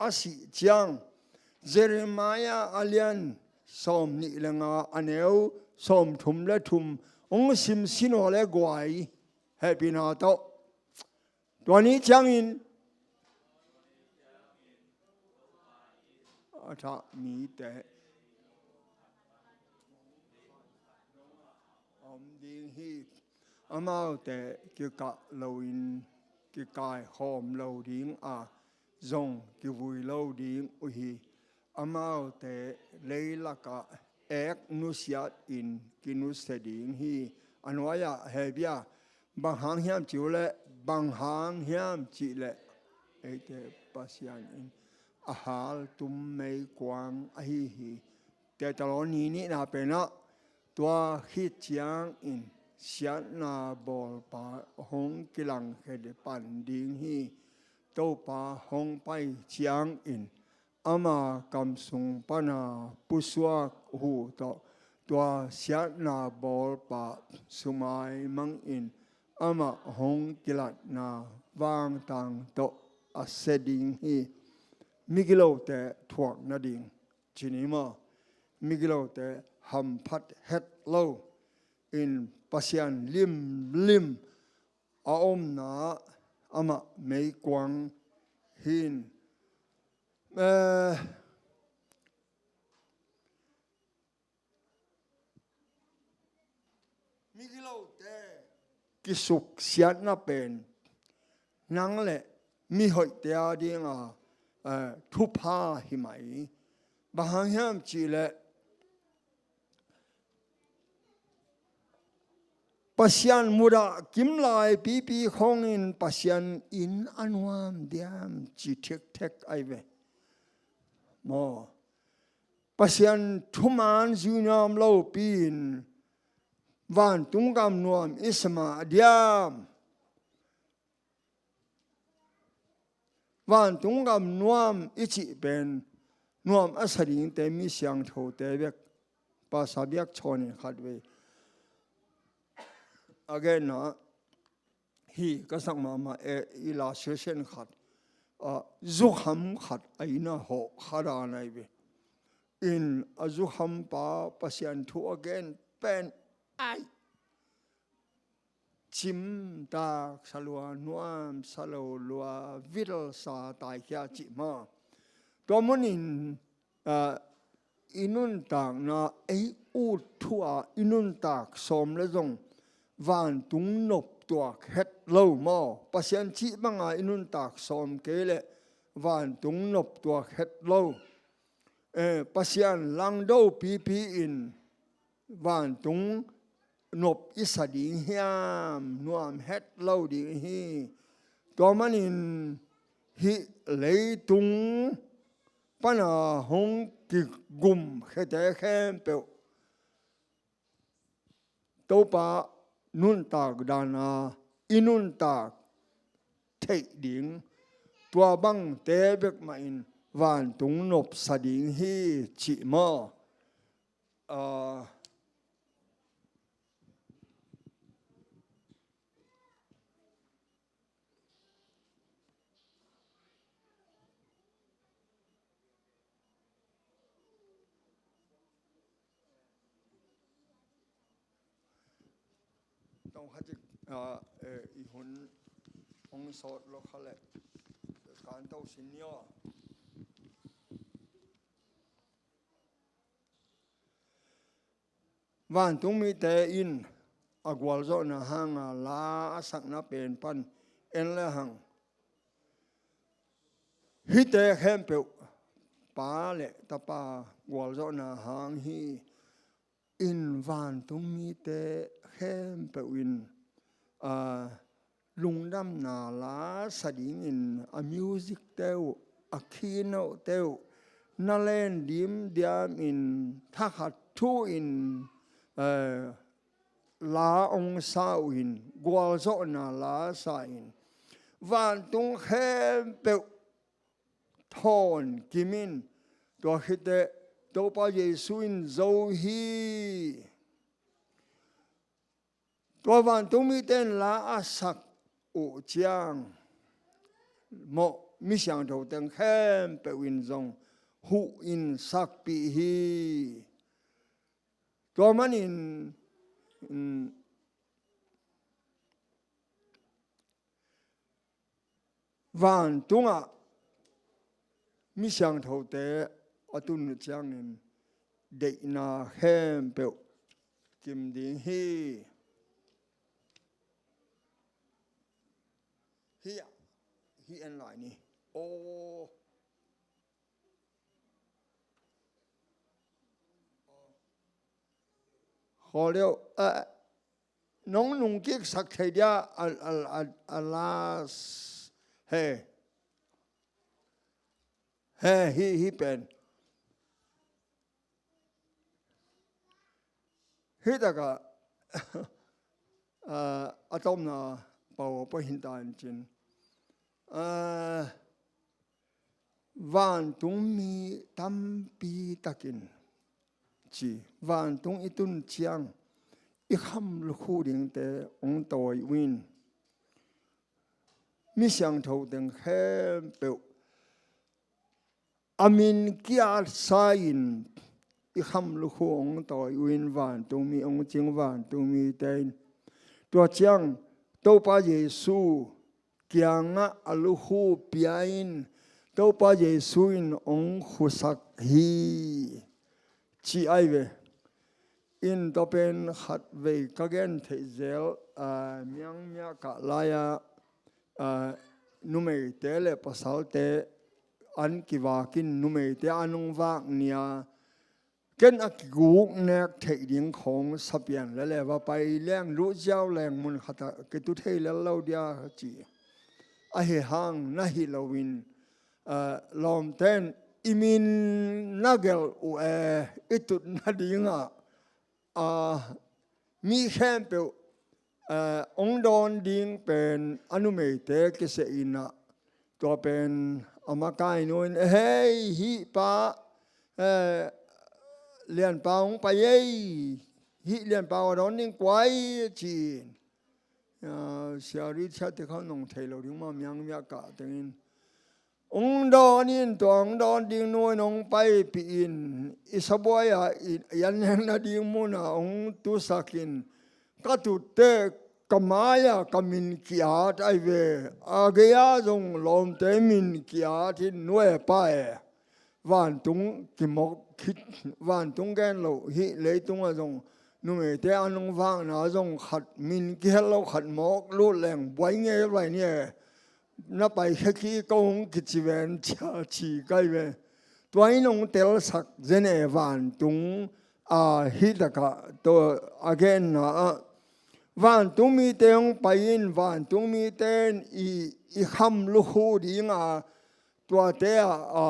a sih ciang Jeremiah a lian sawm nih le nga a neu sawm thum le thum hong sim sin aw le guai, hehpihna tawh. Tua ni ciangin a thah mite om ding hi. Amaute kikah loin kikaikhawm lo ding a, zong kivui lo ding uh hi. Amaute leilakah ek nusiatin kinusia ding hi. A nuai-ah hehpih a, bang hang hiam cih uh leh, bang hang hiam cih leh eite Pasian in a haltum meikuang ahi hi. Thesalonika nihna penah, tua khit ciangin siatna bawlpa hong kilangkhia pan ding hi. Topa hong pai ciangin ama kam sung pana pusuak huh tawh tua siatna bawlpa sumai mangin amah hong kilatna vangtang tawh a sia ding hi. Migilote thuak nading ci ni maw? Migilote hamphat het lo in Pasian limlim a omna amah meikuang hi in, eh, migilote kisuksiatna pen nang le mihoihte a dinga, eh, thupha hi mai. Bang hang hiam cih leh Pasian mudah kimlai pipi khawngin Pasian in a nuam diam ci thekthek ahi ve. Maw, Pasian thuman zui nuam lopi-in Vantung gam nuam i sa mah diam? Vantung gam nuam i cih pen nuam a sa dingte mi siangthote bek, Pastor Biak Chawn in khatvei a genna, hi ka sak mahmah e, illustration khat, ah, zukham khat a inn ah hawh kha dan ahi ve. In a zukham pa Pasian thu a gen pen ai cimtak sa lua, nuam sa lo lua, vil sa taikhia cih maw. Tua munin, ah, i nuntakna, ei ut thu-a i nuntak sawm le zong vantung nop tuak het lo maw. Pasian cih banga i nuntak sawm kei leh vantung nop tuak het lo. Eh, Pasian langdo pipi in vantung nop i sa ding hiam, nuam het lo ding hi. Tua manin hih leitung pana hong kigum khete khempeuh Topa nuntak dana i nuntak theih ding, tua bangte bek mahin vantung nopsa ding hi cih maw? Ah, tong khat cik, ah, eh, i hun hong sawt lo kha leh kan to sin ni aw. Vantung mite in a gualzawhna hanga la a sakna pen pan en le hang, hihte khempeuh Pa le Tapa gualzawhna hang hi. In vantung mite khempeuh in, ah, lungdamna la sa dingin a music te uh, a keynote uh na len dimdiamin thakhat thu-in, eh, la ong sa uh in, gualzawhna la sa in, vantung khempeuh thawn kimin, tua khit teh Topa Jesu in zo hi. Tua vantung mite in la a sak uh ciang mawh mi siangtho teng khempeuh in zong huh in sakpih hi. Tua manin, mm, vantungah mi siangthote a tun uh ciangin deihna khempeuh kim ding hi. Hi, hi en lai ni. Aw. Khawl deuh, ah, nong nungkiksak thei dia, a, a, a, a last. He. He, hi, hi pen. Hi takah, ah, a tomna pau pau hin ta in cin. Ah, vantung mi tampi takin ci, vantung i tun ciang i kham lukhu dingte ong tawi uh in, mi siangtho teng khempeuh a min kiatsa in i kham lukhu ong tawi uh in, vantung mi ong cing vantung mite in. Tua ciang Topa Jesu kiangah a lukhu pia in, Topa Jesu in ong khusak hi, ci ai ve. In tua pen khatvei ka gen theih zel, ah, miangmia kah lai-ah, ah, numeite le pasalte an kivak in, numeite an ong vak ni-a, ken a kiguk nek theih ding khawng sapian le le va pai leng, luh ziau leng mun khatah kitu thei lel lo dia ci. Ahi hang na hi loin, ah, lawmten i min na gelh uh e, i tut nadingah, ah, mi khempeuh, eh, hong dawn ding pen a numeite kiseh in ah, tua pen a makainu in, "Hei, hih pa, eh, Lianpa hong pai ei, hih Lianpa hong dawn ding kua ei," ci-in. Ah, Sia Richard te khawng nong thei lo ding mah, miang miah kah tengin. Hong dawn in, tua hong dawn ding nu in hong paipih in, i sabuai-a i, i an neng nading munah hong tusak in, ka tutte ka mai-ah ka min ki-at ahi ve. A gei-ah zong lawmte min ki-at in, nu e pa e, vantung kimawk khit, vantung gen loh hih leitungah zong numeite an hong vakna zong khat min kihel lo khat mawk lut leng buai ngei vai ni e. Na paikhia kik ko hong kici ven, cia ci kai ve. Tua in hong telsak zen e, vantung, a, hih takah tua a genna ah, vantung mite hong pai in, vantung mite in i, i kham lukhu ding a, tuate ah, a,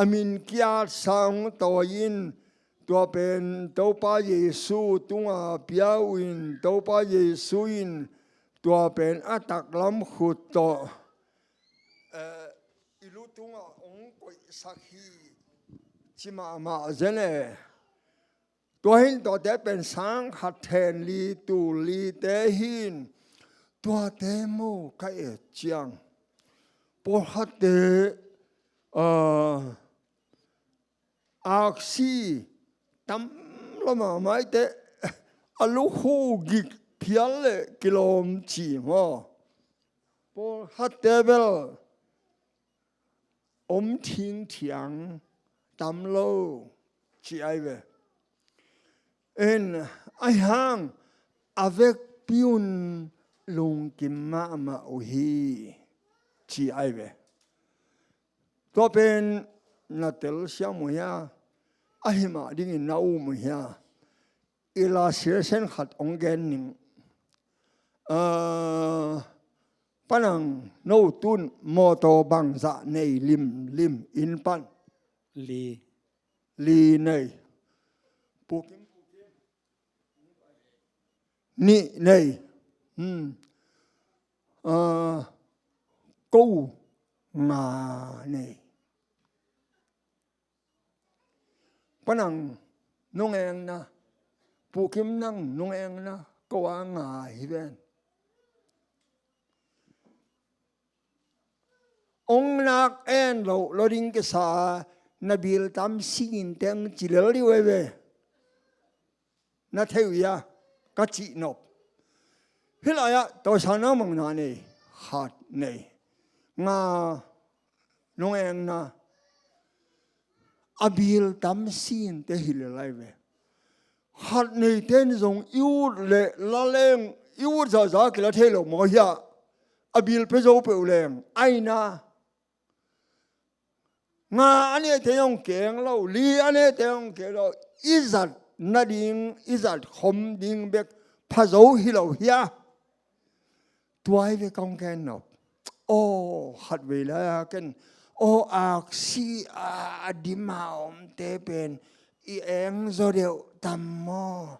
a min ki-atsa hong tawi in, tua pen Topa Jesu tunga pia uh in, Topa Jesu in tua pen a taklam khut tawh, eh, i lu tungah hong koihsak hi, ci mahmah zen e. Tua hi in tuate pen sang khat then li, tul lite hi in, tuate maw ka et ciang, pawlkhatte, ah, aksi tam lo mahmah i teh, a lukhu gik phial le kilawm ci maw. Pawlkhatte bel om thingthiang tam lo ci ahi ve. En, ahi hang a vekpi un lungkim mahmah uh hi ci ahi ve. Tua pen na telsiam uh hia? Ahi mah dingin na um uh hia? Illustration khat hong gen ning. Ah, panang no tun mawtaw bangzah nei limlim inn pan? Li. Li nei. Pukim. Nih nei. Hmm. Ah, ko nga nei. Panang nungengna, Pukim nang nungengna ko a nga hi ven. Ong nak en lo lo ding kisa, na bil tam singin teng ci lel dih uh ei ve. Na thei uh hia? Ka cih nop. Hih lai-ah tawisa nang mang na nei, khat nei, nga nungengna, a bil tam sinte hi lel ahi ve. Khat neite in zong i ut leh la leng i ut zahzah kila thei lo maw hia? A bil pia zo peuh leng aina. Nga a nehte hong keng lo, li a nehte hong keng lo, i zat nading, i zat khom ding bek pha zo hi lo hia? Tua hi ve kong ken nop. Aw, khatvei lai-a ken, aw, aksi a dim a omte pen i eng zaw deuh tam maw?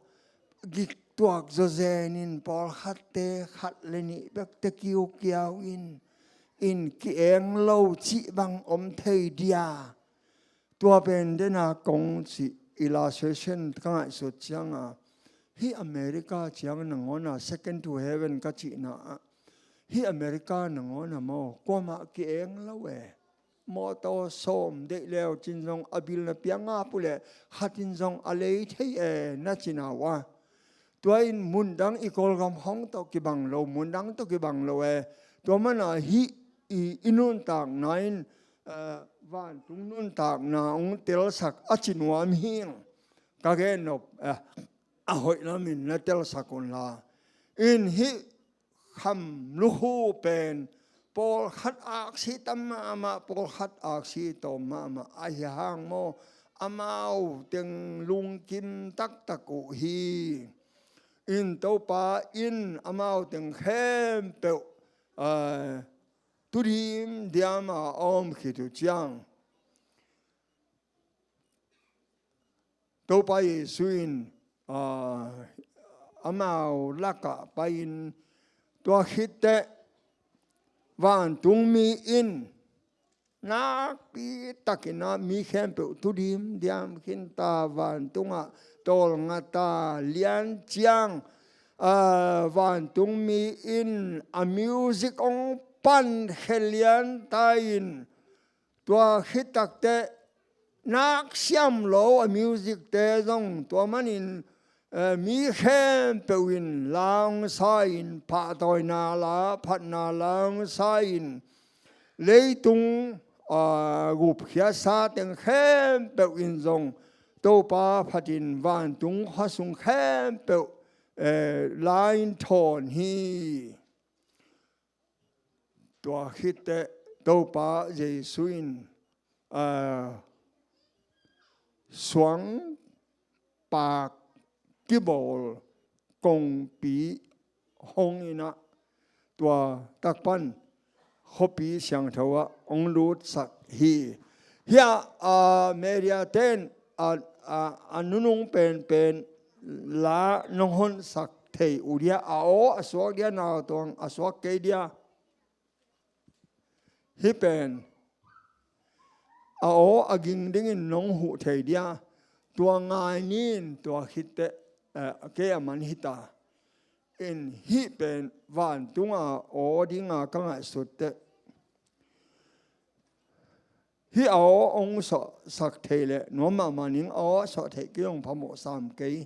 Gik tuak zaw zen in, pawlkhatte khat le nih bekte kiukiau in, in ki-eng lo cih bang om thei dia? Tua pen dena kong cih illustration ka ngaihsut cianga, hih America ciang nangawna second to heaven ka cihna ah, hih America nangawna maw kuamah ki-eng lo e. Mawtaw sawm deih leu cin zong a bil na piang ngap uh leh khatin zong a lei thei e na cina uh a. Tua in mundang i Kawlgam hong tawh kibang lo, mundang tawh kibang lo e. Tua mana hih i, i nuntakna in, eh, vantung nuntakna hong telsak a ci nuam hing. Ka gen nop, eh, a hoih lamin na telsak unla. In hih kham lukhu pen pawlkhat aksi tam mahmah, pawlkhat aksi tawm mahmah ahi hang maw, amau teng lungkim taktak uh hi. In Topa in amau teng khempeuh, ah, tu dimdiam a a om khit uh ciang, Topa Jesu in, ah, amau lakah pai-in, tua khitteh vantungmi in nakpi takin ah mi khempeuh tu dimdiam khinta, vantungah tawlngata lian ciang, ah, vantungmi in a music hong pankhia lianta in, tua khit takteh nak siam lo a music-te zong tua manin, eh, mi khempeuh in la hong sa-in, pahtawina la, phatna la hong sa-in, leitung, ah, gupkhiatsa teng khempeuh in zong Topa phatin vantung khuasung khempeuh, eh, la-in thawn hi. Tua khitteh Topa Jesu in, ah, suangpak kibawl kongpi hong in ah, tua takpan khuapi siangtho ah hong lutsak hi. Hiah, ah, media ten, ah, ah, a nunung penpen la nong honsak thei uh dia, a aw a suak dia, nautawng a suak kei dia. Hih pen a aw a ging dingin nong huh thei dia, tua ngai ni in, tua khitteh, eh, kei a man hita. In hih pen vantunga aw dinga ka ngaihsutteh, hih a aw hong suahsak thei leh nuam mahmah ning, a aw a suah theih kei hong phamawh sam kei.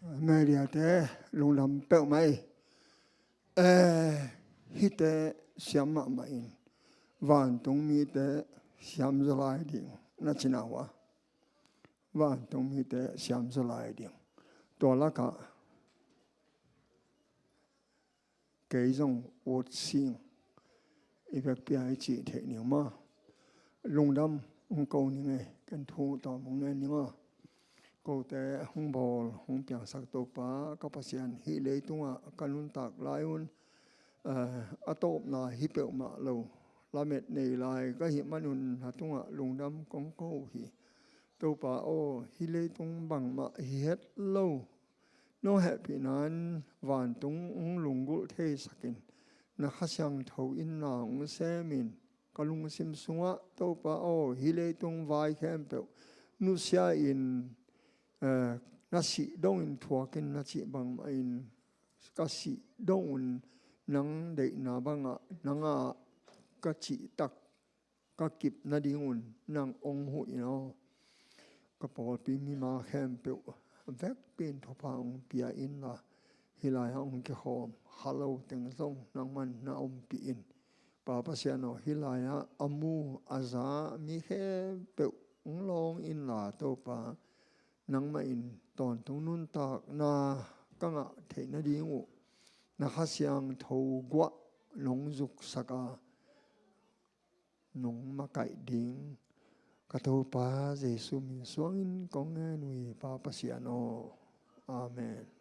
Media te lungdam peuhmah ei. Eh, hihte siam mahmah in vantung mite siam zaw lai ding na cina hua. Vantung mite siam zaw lai ding. Tua lakah kei zong ut sing i vekpi a i cih theih ning maw. Lungdam hong ko ning ei, ken thu tawm hong ngen ning aw. Kote hong bawl hong piangsak Topa ka Pasian, hih leitungah ka nuntak lai un, eh, a tawpna hi peuhmah lo lamet nei lai ka hih manun na tungah lungdam kong ko hi. Topa aw, hih leitung bangmah hi het lo. Nong hehpihna in vantung hong lunggulh theisakin na Kha Siangtho in na hong semin ka lungsim sungah, Topa aw, hih leitung vai khempeuh nusia in, eh, na sih dongin thuakin na cih bangmah in ka sih dongun nang deihna bangah nangah ka cihtak ka kip nadingun nang hong huh in aw. Ka pawlpi mima khempeuh vekpi in thupha hong pia inla, hih lai-ah hong kikhawm kha lo teng zong nangman na ompih in. Pa Pasian aw, hih lai-ah a mu a za mi khempeuh hong lawng inla, Topa, nangmah in tawntung nuntakna ka ngah theih nading uh na Kha Siangtho guah nong zuksak a, nong makaih ding ka Topa Jesu min suangin kong ngen uh hi, Pa Pasian aw. Amen.